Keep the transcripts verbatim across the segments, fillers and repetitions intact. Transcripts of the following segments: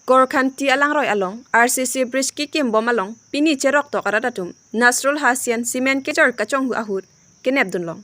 Korkanti alangroi along R C C bridge kekim bom along pini cheroktok arat atum Nasrul Hussain cement kejar kachonghu ahut kenep dunlong.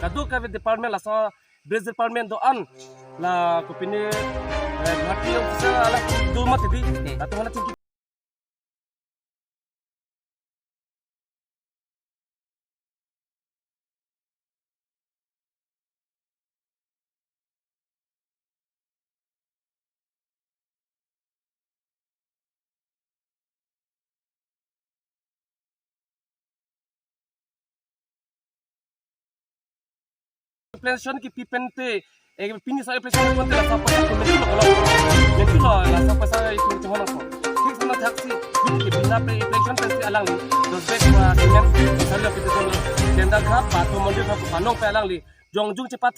Kadokave department laso bridge department do-an la kopine, eh, Guwahati officer alam do mati di. Latum hana tingki implementation kipi pen te, eh, pini sa implementation pen te laso paisa ko mentu lo, mentu lo laso paisa itu cuma nangko. Fix mana taxi, pini ke bina pe implementation pen te alangli, dos bag wa cement, misalnya kita tuh tenda khap, batu mondir khap, panong pe alangli, jongjung cepat.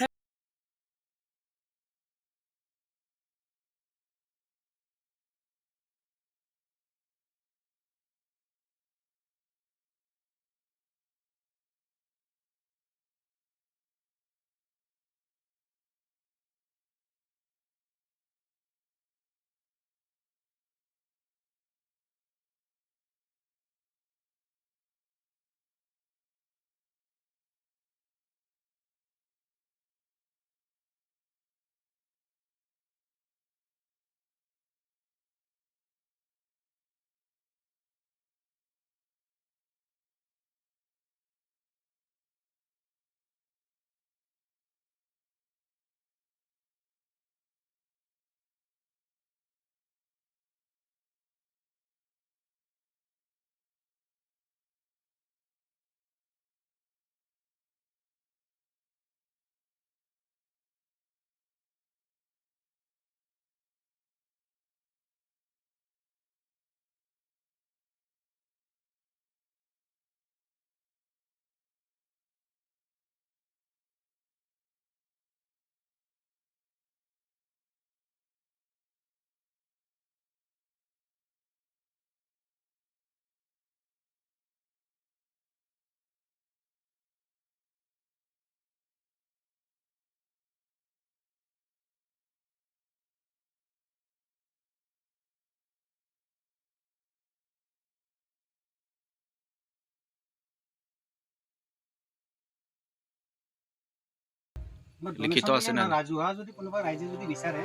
লিখিত আছে নে? ৰাজহুৱা যদি কোনোবা ৰাইজে যদি বিচাৰে,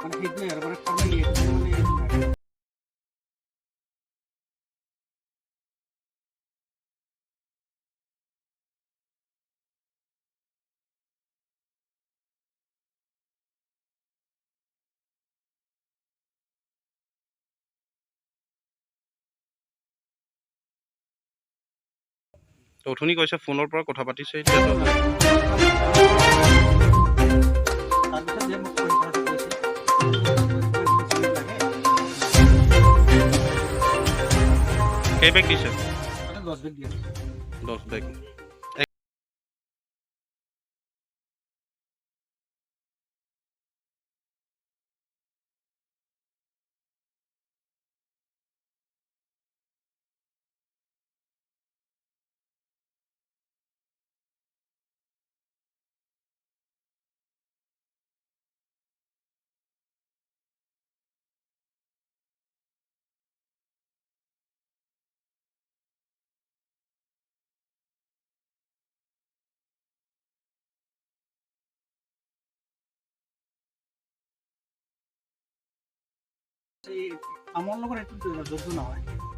মানে সেইটোৱে আৰু, মানে formally এইটো মানে তো অথনি কৈছে ফোনৰ পৰা কথা পাতিছে, এতিয়া তো তাৰপিছত যে মোক ফোন কৰাটো কৈছে, কেই বেগ দিছে? মানে দহ বেগ দিয়া। দহ বেগ। এই কামৰ লগত এইটো জড়িত নহয়।